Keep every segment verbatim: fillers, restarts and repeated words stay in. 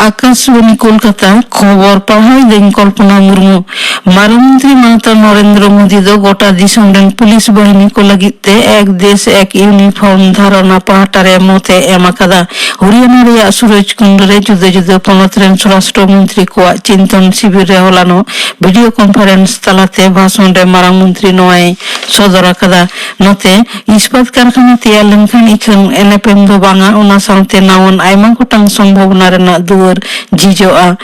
ᱟᱠᱟᱥᱵᱟᱱᱤ ᱠᱳᱞᱠᱟᱛᱟ, ᱠᱷᱚᱵᱚᱨ ᱯᱟᱲᱦᱟᱣ ᱤᱫᱟᱹᱧ ᱠᱚᱞᱯᱚᱱᱟ ᱢᱩᱨᱢᱩ᱾ ᱢᱟᱨᱟᱝ ᱢᱚᱱᱛᱨᱤ ᱢᱟᱱᱚᱛᱟᱱ ᱱᱚᱨᱮᱱᱫᱨᱚ ᱢᱳᱫᱤ ᱫᱚ ᱜᱚᱴᱟ ᱫᱤᱥᱚᱢ ᱨᱮᱱ ᱯᱩᱞᱤᱥ ᱵᱟᱦᱤᱱᱤ ᱠᱚ ᱞᱟᱹᱜᱤᱫ ᱛᱮ ᱮᱠ ᱫᱮᱥ ᱮᱠ ᱤᱭᱩᱱᱤᱯᱷᱚᱨᱢ ᱫᱷᱟᱨᱚᱱᱟ ᱯᱟᱦᱴᱟ ᱨᱮ ᱢᱚᱛ ᱮ ᱮᱢ ᱟᱠᱟᱫᱟ᱾ ᱦᱚᱨᱤᱭᱟᱱᱟ ᱨᱮᱭᱟᱜ ᱥᱩᱨᱚᱡᱽ ᱠᱩᱱᱰ ᱨᱮ ᱡᱩᱫᱟᱹ ᱡᱩᱫᱟᱹ ᱯᱚᱱᱚᱛ ᱨᱮᱱ ᱥᱚᱨᱟᱥᱴᱨᱚ ᱢᱚᱱᱛᱨᱤ ᱠᱚᱣᱟᱜ ᱪᱤᱱᱛᱚᱱ ᱥᱤᱵᱤᱨ ᱨᱮ ᱦᱚᱞᱟᱱᱚᱜ ᱵᱷᱤᱰᱤᱭᱳ ᱠᱚᱱᱯᱷᱟᱨᱮᱱᱥ ᱛᱟᱞᱟᱛᱮ ᱵᱷᱟᱥᱚᱱ ᱨᱮ ᱢᱟᱨᱟᱝ ᱢᱚᱱᱛᱨᱤ ᱱᱚᱣᱟᱭ ᱥᱚᱫᱚᱨ ᱟᱠᱟᱫᱟ᱾ ᱱᱚᱛᱮ, ᱤᱥᱯᱟᱛ ᱠᱟᱨᱠᱷᱟᱱᱟ ᱛᱮᱭᱟᱨ ᱞᱮᱱᱠᱷᱟᱱ ᱤᱠᱷᱟᱹᱱ ᱮᱱᱮᱯᱮᱢ ᱫᱚ ᱵᱟᱝᱟ, ᱚᱱᱟ ᱥᱟᱶᱛᱮ ᱱᱟᱣᱟᱱ ᱟᱭᱢᱟ ᱜᱚᱴᱟᱝ ᱥᱚᱢᱵᱷᱚᱵᱚᱱᱟ ᱨᱮᱱᱟᱜ ᱫᱩᱣᱟᱹᱨ ᱡᱷᱤᱡᱚᱜᱼᱟ᱾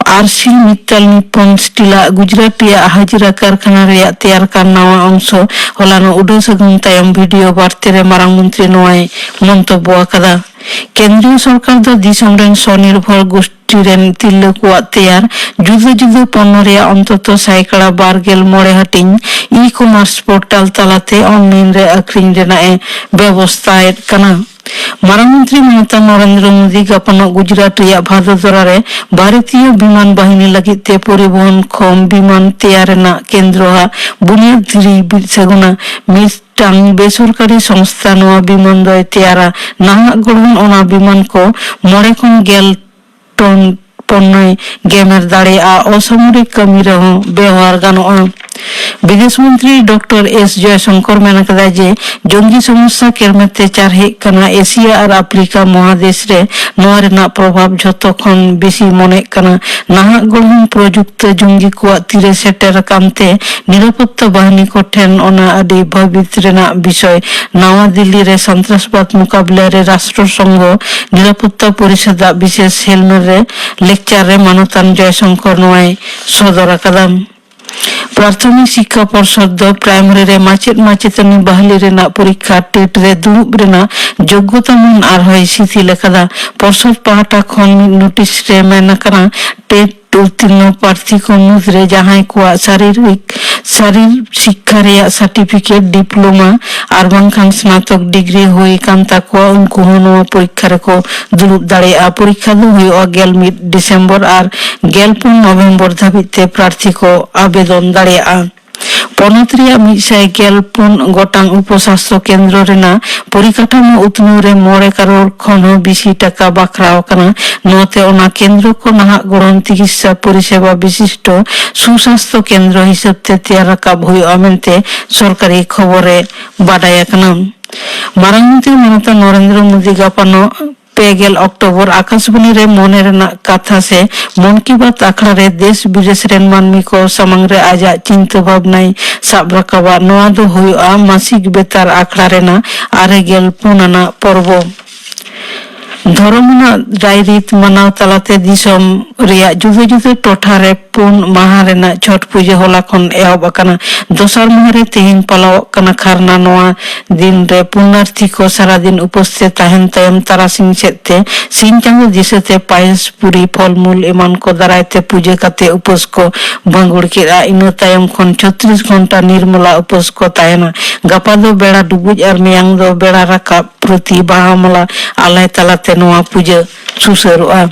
ᱟᱨᱥᱤ ᱢᱤᱛᱛᱟᱞ ᱱᱤᱯᱯᱚᱱ ᱥᱴᱤᱞᱟᱜ ᱜᱩᱡᱽᱨᱟᱴ ᱨᱮᱭᱟᱜ ᱦᱟᱡᱤᱨᱟ ᱠᱟᱨᱠᱷᱟᱱᱟ ᱨᱮᱭᱟᱜ ᱛᱮᱭᱟᱨ ᱠᱟᱱ ᱱᱟᱣᱟ ᱚᱝᱥᱚ ᱦᱚᱞᱟᱱᱚᱜ ᱩᱰᱟᱹᱣ ᱥᱟᱹᱜᱩᱱ ᱛᱟᱭᱚᱢ ᱵᱷᱤᱰᱤᱭᱳ ᱵᱟᱨᱛᱮ ᱨᱮ ᱢᱟᱨᱟᱝ ᱢᱚᱱᱛᱨᱤ ᱱᱚᱣᱟᱭ ᱢᱚᱱᱛᱚᱵᱵᱚ ᱟᱠᱟᱫᱟ᱾ ᱠᱮᱱᱫᱨᱤᱭᱚ ᱥᱚᱨᱠᱟᱨ ᱫᱚ ᱫᱤᱥᱚᱢ ᱨᱮᱱ ᱥᱚᱱᱤᱨᱵᱷᱚᱨ ᱜᱳᱥᱴᱤ ᱨᱮᱱ ᱛᱤᱨᱞᱟᱹ ᱠᱚᱣᱟᱜ ᱛᱮᱭᱟᱨ ᱡᱩᱫᱟᱹ ᱡᱩᱫᱟᱹ ᱯᱚᱱᱱᱚ ᱨᱮᱭᱟᱜ ᱚᱱᱛᱚᱛᱚ ᱥᱟᱭᱠᱟᱲᱟ ᱵᱟᱨ ᱜᱮᱞ ᱢᱚᱬᱮ ᱦᱟᱹᱴᱤᱧ ᱤ-ᱠᱚᱢᱟᱨᱥ ᱯᱳᱨᱴᱟᱞ ᱛᱟᱞᱟᱛᱮ ᱚᱱᱞᱟᱭᱤᱱ ᱨᱮ ᱟᱹᱠᱷᱨᱤᱧ ᱨᱮᱱᱟᱜ ᱮ ᱵᱮᱵᱚᱥᱛᱷᱟᱭᱮᱫ ᱠᱟᱱᱟ᱾ ᱢᱟᱨᱟᱝ ᱢᱚᱱᱛᱨᱤ ᱢᱚᱢᱚᱛᱟ ᱱᱚᱨᱮᱱᱫᱨᱚ ᱢᱳᱫᱤ ᱜᱟᱯᱟᱱᱚᱜ ᱜᱩᱡᱽᱨᱟᱴ ᱨᱮᱭᱟᱜ ᱵᱷᱟᱫᱳᱫᱚᱨᱟ ᱨᱮ ᱵᱷᱟᱨᱚᱛᱤᱭᱚ ᱵᱤᱢᱟᱱ ᱵᱟᱦᱤᱱᱤ ᱞᱟᱹᱜᱤᱫ ᱛᱮ ᱯᱚᱨᱤᱵᱚᱦᱚᱱ ᱠᱷᱚᱢ ᱵᱤᱢᱟᱱ ᱛᱮᱭᱟᱨ ᱨᱮᱱᱟᱜ ᱠᱮᱱᱫᱨᱚ ᱟᱜ ᱵᱩᱱᱤᱭᱟᱹᱫ ᱫᱷᱤᱨᱤ ᱵᱤᱫ ᱥᱟᱹᱜᱩᱱᱟ᱾ ᱢᱤᱫᱴᱟᱝ ᱵᱮᱥᱚᱨᱠᱟᱨᱤ ᱥᱚᱝᱥᱛᱷᱟ ᱱᱚᱣᱟ ᱵᱤᱢᱟᱱ ᱫᱚᱭ ᱛᱮᱭᱟᱨᱟ᱾ ᱱᱟᱦᱟᱜ ᱜᱚᱲᱦᱚᱱ ᱚᱱᱟ ᱵᱤᱢᱟᱱ ᱠᱚ ᱢᱚᱬᱮ ᱠᱷᱚᱱ ᱜᱮᱞ ᱴᱚᱱ ᱯᱚᱱᱱᱚᱭ ᱜᱮᱢᱮᱨ ᱫᱟᱲᱮᱭᱟᱜᱼᱟ᱾ ᱚᱥᱟᱢᱚᱨᱤᱠ ᱠᱟᱹᱢᱤ ᱨᱮᱦᱚᱸ ᱵᱮᱣᱦᱟᱨ ᱜᱟᱱᱚᱜᱼᱟ᱾ ᱵᱤᱫᱮᱥ ᱢᱚᱱᱛᱨᱤ ᱰᱚᱠᱴᱚᱨ ᱮᱥ ᱡᱚᱭᱥᱚᱝᱠᱚᱨ ᱢᱮᱱ ᱟᱠᱟᱫᱟᱭ ᱡᱮ ᱡᱚᱝᱜᱤ ᱥᱚᱢᱚᱥᱥᱟ ᱠᱮᱨᱢᱮᱨ ᱛᱮ ᱪᱟᱨᱦᱮᱜ ᱠᱟᱱᱟ ᱮᱥᱤᱭᱟ ᱟᱨ ᱟᱯᱷᱨᱤᱠᱟ ᱢᱚᱦᱟᱫᱮᱥ ᱨᱮ ᱱᱚᱣᱟ ᱨᱮᱱᱟᱜ ᱯᱨᱚᱵᱷᱟᱵᱽ ᱡᱷᱚᱛᱚ ᱠᱷᱚᱱ ᱵᱮᱥᱤ ᱢᱚᱱᱮᱜ ᱠᱟᱱᱟ᱾ ᱱᱟᱦᱟᱜ ᱜᱚᱲᱦᱚᱱ ᱯᱨᱚᱡᱩᱠᱛᱤ ᱡᱚᱝᱜᱤ ᱠᱚᱣᱟᱜ ᱛᱤᱨᱮ ᱥᱮᱴᱮᱨ ᱟᱠᱟᱱ ᱛᱮ ᱱᱤᱨᱟᱯᱚᱛᱛᱟ ᱵᱟᱦᱤᱱᱤ ᱠᱚ ᱴᱷᱮᱱ ᱚᱱᱟ ᱟᱹᱰᱤ ᱵᱷᱟᱹᱵᱤᱛ ᱨᱮᱱᱟᱜ ᱵᱤᱥᱚᱭ᱾ ᱱᱟᱣᱟ ᱫᱤᱞᱞᱤ ᱨᱮ ᱥᱚᱱᱛᱨᱟᱥᱵᱟᱫ ᱢᱩᱠᱟᱵᱞᱟ ᱨᱮ ᱨᱟᱥᱴᱨᱚ ᱥᱚᱝᱜᱷᱚ ᱱᱤᱨᱟᱯᱚᱛᱛᱟ ᱯᱚᱨᱤᱥᱚᱫᱟᱜ ᱵᱤᱥᱮᱥ ᱦᱮᱞᱢᱮᱴ ᱨᱮ ᱞᱮᱠᱪᱟᱨ ᱨᱮ ᱢᱟᱱᱚᱛᱟᱱ ᱡᱚᱭᱥᱚᱝᱠᱚᱨ ᱱᱚᱣᱟᱭ ᱥᱚᱫᱚᱨ ᱟᱠᱟᱫᱟ᱾ ᱯᱨᱟᱛᱷᱚᱢᱤᱠ ᱥᱤᱠᱠᱷᱟ ᱯᱚᱨᱥᱚᱫ ᱫᱚ ᱯᱨᱟᱭᱢᱟᱨᱤ ᱨᱮ ᱢᱟᱪᱮᱫ ᱢᱟᱪᱮᱛᱟᱹᱱᱤ ᱵᱟᱦᱟᱞᱤ ᱨᱮᱱᱟᱜ ᱯᱚᱨᱤᱠᱠᱷᱟ ᱴᱮᱴ ᱨᱮ ᱫᱩᱲᱩᱵ ᱨᱮᱱᱟᱜ ᱡᱳᱜᱽᱜᱚᱛᱟ ᱢᱟᱹᱱ ᱟᱨᱦᱚᱸᱭ ᱥᱤᱛᱷᱤᱞ ᱟᱠᱟᱫᱟ᱾ ᱯᱚᱨᱥᱚᱫ ᱯᱟᱦᱴᱟ ᱠᱷᱚᱱ ᱢᱤᱫ ᱱᱳᱴᱤᱥ ᱨᱮ ᱢᱮᱱ ᱟᱠᱟᱱᱟ, ᱴᱮᱴ ᱩᱛᱛᱤᱨᱱᱚ ᱯᱨᱟᱨᱛᱷᱤ ᱠᱚ ᱢᱩᱫᱽᱨᱮ ᱡᱟᱦᱟᱸᱭ ᱠᱚᱣᱟᱜ ᱥᱟᱨᱤᱨᱤᱠ ᱥᱟᱨᱤᱨ ᱥᱤᱠᱠᱷᱟ ᱨᱮᱭᱟᱜ ᱥᱟᱨᱴᱤᱯᱷᱤᱠᱮᱴ, ᱰᱤᱯᱞᱳᱢᱟ ᱟᱨ ᱵᱟᱝᱠᱷᱟᱱ ᱥᱱᱟᱛᱚᱠ ᱰᱤᱜᱽᱨᱤ ᱦᱩᱭ ᱟᱠᱟᱱ ᱛᱟᱠᱚᱣᱟ, ᱩᱱᱠᱩ ᱦᱚᱸ ᱱᱚᱣᱟ ᱯᱚᱨᱤᱠᱠᱷᱟ ᱨᱮᱠᱚ ᱫᱩᱲᱩᱵ ᱫᱟᱲᱮᱭᱟᱜᱼᱟ᱾ ᱯᱚᱨᱤᱠᱠᱷᱟ ᱫᱚ ᱦᱩᱭᱩᱜᱼᱟ ᱜᱮᱞ ᱢᱤᱫ ᱰᱤᱥᱮᱢᱵᱚᱨ ᱟᱨ ᱜᱮᱞ ᱯᱩᱱ ᱱᱚᱵᱷᱮᱢᱵᱚᱨ ᱫᱷᱟᱹᱵᱤᱡ ᱛᱮ ᱯᱨᱟᱨᱛᱷᱤ ᱠᱚ ᱟᱵᱮᱫᱚᱱ ᱫᱟᱲᱮᱭᱟᱜᱼᱟ᱾ ᱯᱚᱱᱚᱛ ᱨᱮᱭᱟᱜ ᱢᱤᱫ ᱥᱟᱭ ᱜᱮᱞ ᱯᱩᱱ ᱜᱚᱴᱟᱝ ᱩᱯᱚᱥᱟᱥᱛᱷᱚ ᱠᱮᱱᱫᱨᱚ ᱨᱮᱱᱟᱜ ᱯᱚᱨᱤᱠᱟᱴᱷᱟᱢᱳ ᱩᱛᱱᱟᱹᱣ ᱨᱮ ᱢᱚᱬᱮ ᱠᱟᱨᱳᱲ ᱠᱷᱚᱱ ᱦᱚᱸ ᱵᱤᱥᱤ ᱴᱟᱠᱟ ᱵᱟᱠᱷᱨᱟᱣ ᱟᱠᱟᱱᱟ᱾ ᱱᱚᱣᱟᱛᱮ ᱚᱱᱟ ᱠᱮᱱᱫᱨᱚ ᱠᱚ ᱱᱟᱦᱟᱜ ᱜᱚᱲᱦᱚᱱ ᱪᱤᱠᱤᱛᱥᱟ ᱯᱚᱨᱤᱥᱮᱵᱟ ᱵᱤᱥᱤᱥᱴᱚ ᱥᱩᱥᱟᱥᱛᱷᱚ ᱠᱮᱱᱫᱨᱚ ᱦᱤᱥᱟᱹᱵ ᱛᱮ ᱛᱮᱭᱟᱨ ᱨᱟᱠᱟᱵ ᱦᱩᱭᱩᱜᱼᱟ ᱢᱮᱱᱛᱮ ᱥᱚᱨᱠᱟᱨᱤ ᱠᱷᱚᱵᱚᱨ ᱨᱮ ᱵᱟᱰᱟᱭ ᱟᱠᱟᱱᱟ᱾ ᱢᱟᱨᱟᱝ ᱢᱚᱱᱛᱨᱤ ᱢᱟᱱᱚᱛ ᱱᱚᱨᱮᱱᱫᱨᱚ ᱢᱳᱫᱤ ᱜᱟᱯᱟᱱᱚᱜ ᱯᱮ ᱜᱮᱞ ᱚᱠᱴᱳᱵᱚᱨ ᱟᱠᱟᱥᱵᱟᱱᱤ ᱨᱮ ᱢᱚᱱᱮ ᱨᱮᱱᱟᱜ ᱠᱟᱛᱷᱟ ᱥᱮ ᱢᱚᱱ ᱠᱤ ᱵᱟᱛ ᱟᱠᱷᱲᱟ ᱨᱮ ᱫᱮᱥ ᱵᱤᱫᱮᱥ ᱨᱮᱱ ᱢᱟᱹᱱᱢᱤ ᱠᱚ ᱥᱟᱢᱟᱝ ᱨᱮ ᱟᱡᱟᱜ ᱪᱤᱱᱛᱟᱹ ᱵᱷᱟᱵᱽᱱᱟᱭ ᱥᱟᱵ ᱨᱟᱠᱟᱵᱟ᱾ ᱱᱚᱣᱟ ᱫᱚ ᱦᱩᱭᱩᱜᱼᱟ ᱢᱟᱥᱤᱠ ᱵᱮᱛᱟᱨ ᱟᱠᱷᱲᱟ ᱨᱮᱱᱟᱜ ᱟᱨᱮ ᱜᱮᱞ ᱯᱩᱱ ᱟᱱᱟᱜ ᱯᱚᱨᱵᱚ᱾ ᱫᱷᱚᱨᱚᱢ ᱟᱱᱟᱜ ᱨᱟᱭᱨᱤᱛ ᱢᱟᱱᱟᱣ ᱛᱟᱞᱟᱛᱮ ᱫᱤᱥᱚᱢ ᱨᱮᱭᱟᱜ ᱡᱩᱫᱟᱹ ᱡᱩᱫᱟᱹ ᱴᱚᱴᱷᱟ ᱨᱮ ᱯᱩᱱ ᱢᱟᱦᱟ ᱨᱮᱱᱟᱜ ᱪᱷᱚᱴ ᱯᱩᱡᱟᱹ ᱦᱚᱞᱟ ᱠᱷᱚᱱ ᱮᱦᱚᱵ ᱟᱠᱟᱱᱟ᱾ ᱫᱚᱥᱟᱨ ᱢᱟᱦᱟ ᱨᱮ ᱛᱮᱦᱮᱧ ᱯᱟᱞᱟᱣᱚᱜ ᱠᱟᱱᱟ ᱠᱷᱟᱨᱱᱟ᱾ ᱱᱚᱣᱟ ᱫᱤᱱ ᱨᱮ ᱯᱩᱱᱱᱟᱨᱛᱷᱤ ᱠᱚ ᱥᱟᱨᱟᱫᱤᱱ ᱩᱯᱟᱹᱥ ᱛᱮ ᱛᱟᱦᱮᱱ ᱛᱟᱭᱚᱢ ᱛᱟᱨᱟᱥᱤᱧ ᱥᱮᱫ ᱛᱮ ᱥᱤᱧ ᱪᱟᱸᱫᱚ ᱫᱤᱥᱟᱹᱛᱮ ᱯᱟᱭᱮᱥ, ᱯᱩᱨᱤ, ᱯᱷᱚᱞᱢᱩᱞ ᱮᱢᱟᱱ ᱠᱚ ᱫᱟᱨᱟᱭ ᱛᱮ ᱯᱩᱡᱟᱹ ᱠᱟᱛᱮ ᱩᱯᱟᱹᱥ ᱠᱚ ᱵᱷᱟᱸᱜᱩᱲ ᱠᱮᱫᱼᱟ᱾ ᱤᱱᱟᱹ ᱛᱟᱭᱚᱢ ᱠᱷᱚᱱ ᱪᱷᱚᱛᱨᱤᱥ ᱜᱷᱚᱱᱴᱟ ᱱᱤᱨᱢᱚᱞᱟ ᱩᱯᱟᱹᱥ ᱠᱚ ᱛᱟᱦᱮᱱᱟ᱾ ᱜᱟᱯᱟ ᱫᱚ ᱵᱮᱲᱟ ᱰᱩᱵᱩᱡ ᱟᱨ ᱢᱮᱭᱟᱝ ᱫᱚ ᱵᱮᱲᱟ ᱨᱟᱠᱟᱵ ᱯᱨᱚᱛᱤ ᱵᱟᱦᱟ ᱢᱟᱞᱟ ᱟᱞᱟᱭ ᱛᱟᱞᱟᱛᱮ ᱱᱚᱣᱟ ᱯᱩᱡᱟᱹ ᱥᱩᱥᱟᱹᱨᱚᱜᱼᱟ᱾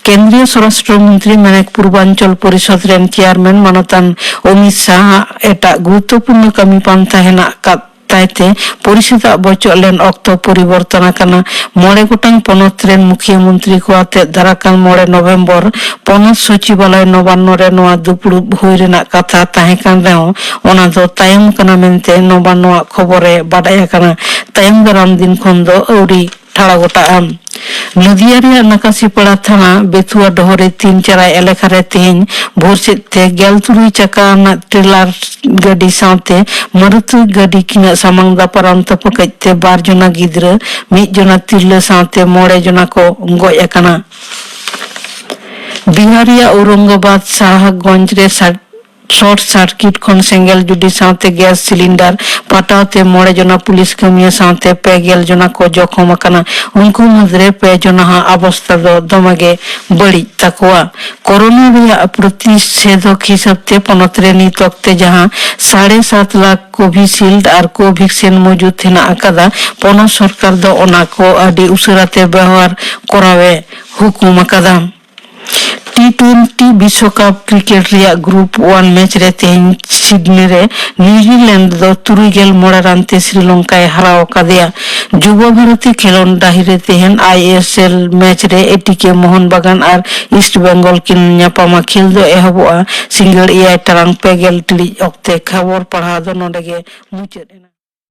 ᱠᱮᱱᱫᱨᱤᱭᱚ ᱥᱚᱨᱟᱥᱴᱨᱚ ᱢᱚᱱᱛᱨᱤ ᱢᱮᱱᱮᱠ ᱯᱩᱨᱵᱟᱧᱪᱚᱞ ᱯᱚᱨᱤᱥᱚᱫ ᱨᱮᱱ ᱪᱮᱭᱟᱨᱢᱮᱱ ᱢᱟᱱᱚᱛᱟᱱ ᱚᱢᱤᱛ ᱥᱟᱦ ᱟᱜ ᱮᱴᱟᱜ ᱜᱩᱨᱩᱛᱛᱚᱯᱩᱨᱱᱚ ᱠᱟᱹᱢᱤ ᱯᱟᱱᱛᱷᱟ ᱦᱮᱱᱟᱜ ᱟᱠᱟᱫ ᱛᱟᱭᱛᱮ ᱯᱚᱨᱤᱥᱚᱫ ᱟᱜ ᱵᱚᱪᱚᱜ ᱞᱮᱱ ᱚᱠᱛᱚ ᱯᱚᱨᱤᱵᱚᱨᱛᱚᱱ ᱟᱠᱟᱱᱟ᱾ ᱢᱚᱬᱮ ᱜᱚᱴᱟᱝ ᱯᱚᱱᱚᱛ ᱨᱮᱱ ᱢᱩᱠᱷᱤᱭᱟᱹ ᱢᱚᱱᱛᱨᱤ ᱠᱚ ᱟᱛᱮ ᱫᱟᱨᱟᱠᱟᱱ ᱢᱚᱬᱮ ᱱᱚᱵᱷᱮᱢᱵᱚᱨ ᱯᱚᱱᱚᱛ ᱥᱚᱪᱤᱵᱟᱞᱚᱭ ᱱᱚᱵᱟᱱᱱᱚ ᱨᱮ ᱱᱚᱣᱟ ᱫᱩᱯᱲᱩᱵ ᱦᱩᱭ ᱨᱮᱱᱟᱜ ᱠᱟᱛᱷᱟ ᱛᱟᱦᱮᱸ ᱠᱟᱱ ᱨᱮᱦᱚᱸ ᱚᱱᱟ ᱫᱚ ᱛᱟᱭᱚᱢ ᱠᱟᱱᱟ ᱢᱮᱱᱛᱮ ᱱᱚᱵᱟᱱᱱᱚ ᱟᱜ ᱠᱷᱚᱵᱚᱨ ᱨᱮ ᱵᱟᱰᱟᱭ ᱟᱠᱟᱱᱟ᱾ ᱛᱟᱭᱚᱢ ᱫᱟᱨᱟᱢ ᱫᱤᱱ ᱠᱷᱚᱱ ᱫᱚ ᱟᱹᱣᱨᱤ ᱴᱷᱟᱲᱚ ᱜᱚᱴᱟᱜᱼᱟ᱾ ᱱᱚᱫᱤᱭᱟ ᱨᱮᱭᱟᱜ ᱱᱟᱠᱟᱥᱤᱯᱟᱲᱟ ᱛᱷᱟᱱᱟ ᱵᱮᱛᱷᱩᱣᱟ ᱰᱚᱦᱚᱨᱤ ᱛᱤᱱ ᱪᱟᱨᱟᱭ ᱮᱞᱟᱠᱟ ᱨᱮ ᱛᱮᱦᱮᱧ ᱵᱷᱳᱨ ᱥᱮᱫ ᱛᱮ ᱜᱮᱞ ᱛᱩᱨᱩᱭ ᱪᱟᱠᱟ ᱟᱱᱟᱜ ᱴᱨᱮᱞᱟᱨ ᱜᱟᱹᱰᱤ ᱥᱟᱶᱛᱮ ᱢᱟᱹᱨᱩᱛᱤ ᱜᱟᱹᱰᱤ ᱠᱤᱱᱟᱜ ᱥᱟᱢᱟᱝ ᱫᱟᱯᱟᱨᱟᱢ ᱛᱟᱹᱯᱩᱠᱟᱹᱡ ᱛᱮ ᱵᱟᱨ ᱡᱚᱱᱟ ᱜᱤᱫᱽᱨᱟᱹ, ᱢᱤᱫ ᱡᱚᱱᱟ ᱛᱤᱨᱞᱟᱹ ᱥᱟᱶᱛᱮ ᱢᱚᱬᱮ ᱡᱚᱱᱟ ᱠᱚ ᱜᱚᱡ ᱟᱠᱟᱱᱟ᱾ ᱵᱤᱦᱟᱨ ᱨᱮᱭᱟᱜ ᱚᱣᱨᱚᱝᱜᱟᱵᱟᱫᱽ ᱥᱟᱦᱟᱜᱚᱸᱡᱽ ᱨᱮ ᱥᱟᱨ-, ᱥᱚᱨᱴ ᱥᱟᱨᱠᱤᱴ ᱠᱷᱚᱱ ᱥᱮᱸᱜᱮᱞ ᱡᱩᱰᱤ ᱥᱟᱶᱛᱮ ᱜᱮᱥ ᱥᱤᱞᱤᱱᱰᱟᱨ ᱯᱟᱴᱟᱣ ᱛᱮ ᱢᱚᱬᱮ ᱡᱚᱱᱟ ᱯᱩᱞᱤᱥ ᱠᱟᱹᱢᱤᱭᱟᱹ ᱥᱟᱶᱛᱮ ᱯᱮ ᱜᱮᱞ ᱡᱚᱱᱟ ᱠᱚ ᱡᱚᱠᱷᱚᱢ ᱟᱠᱟᱱᱟ᱾ ᱩᱱᱠᱩ ᱢᱩᱫᱽᱨᱮ ᱯᱮ ᱡᱚᱱᱟ ᱦᱟᱜ ᱚᱵᱚᱥᱛᱟ ᱫᱚ ᱫᱚᱢᱮ ᱜᱮ ᱵᱟᱹᱲᱤᱡ ᱛᱟᱠᱚᱣᱟ᱾ ᱠᱳᱨᱳᱱᱟ ᱨᱮᱭᱟᱜ ᱯᱨᱚᱛᱤᱥᱮᱫᱷᱚᱠ ᱦᱤᱥᱟᱹᱵ ᱛᱮ ᱯᱚᱱᱚᱛ ᱨᱮ ᱱᱤᱛ ᱚᱠᱛᱮ ᱡᱟᱦᱟᱸ ᱥᱟᱲᱮ ᱥᱟᱛ ᱞᱟᱠᱷ ᱠᱳᱵᱷᱤᱥᱤᱞᱰ ᱟᱨ ᱠᱳᱵᱷᱤᱠᱥᱤᱱ ᱢᱚᱡᱩᱫ ᱦᱮᱱᱟᱜ ᱟᱠᱟᱫᱟ, ᱯᱚᱱᱚᱛ ᱥᱚᱨᱠᱟᱨ ᱫᱚ ᱚᱱᱟ ᱠᱚ ᱟᱹᱰᱤ ᱩᱥᱟᱹᱨᱟ ᱛᱮ ᱵᱮᱣᱦᱟᱨ ᱠᱚᱨᱟᱣ ᱮ ᱦᱩᱠᱩᱢ ᱟᱠᱟᱫᱟ᱾ ᱴᱤ ᱴᱩᱭᱮᱱᱴᱤ ᱵᱤᱥᱣᱚᱠᱟᱯ ᱠᱨᱤᱠᱮᱴ ᱨᱮᱭᱟᱜ ᱜᱨᱩᱯ ᱚᱣᱟᱱ ᱢᱮᱪ ᱨᱮ ᱛᱮᱦᱮᱧ ᱥᱤᱰᱱᱤ ᱨᱮ ᱱᱤᱣᱡᱤᱞᱮᱱᱰ ᱫᱚ ᱛᱩᱨᱩᱭ ᱜᱮᱞ ᱢᱚᱬᱮ ᱨᱟᱱ ᱛᱮ ᱥᱨᱤᱞᱚᱝᱠᱟᱭ ᱦᱟᱨᱟᱣ ᱟᱠᱟᱫᱮᱭᱟ᱾ ᱡᱩᱵᱚ ᱵᱷᱟᱨᱚᱛᱤ ᱠᱷᱮᱞᱚᱱᱰ ᱰᱟᱹᱦᱤ ᱨᱮ ᱛᱮᱦᱮᱧ ᱟᱭ ᱮᱥ ᱮᱞ ᱢᱮᱪ ᱨᱮ ᱮ ᱴᱤ ᱠᱮ ᱢᱳᱦᱚᱱ ᱵᱟᱜᱟᱱ ᱟᱨ ᱤᱥᱴ ᱵᱮᱝᱜᱚᱞ ᱠᱤᱱ ᱧᱟᱯᱟᱢᱟ᱾ ᱠᱷᱮᱞ ᱫᱚ ᱮᱦᱚᱵᱚᱜᱼᱟ ᱥᱤᱸᱜᱟᱹᱲ ᱮᱭᱟᱭ ᱴᱟᱲᱟᱝ ᱯᱮ ᱜᱮᱞ ᱴᱤᱲᱤᱡ ᱚᱠᱛᱮ᱾ ᱠᱷᱚᱵᱚᱨ ᱯᱟᱲᱦᱟᱣ ᱫᱚ ᱱᱚᱰᱮ ᱜᱮ ᱢᱩᱪᱟᱹᱫ ᱮᱱᱟ᱾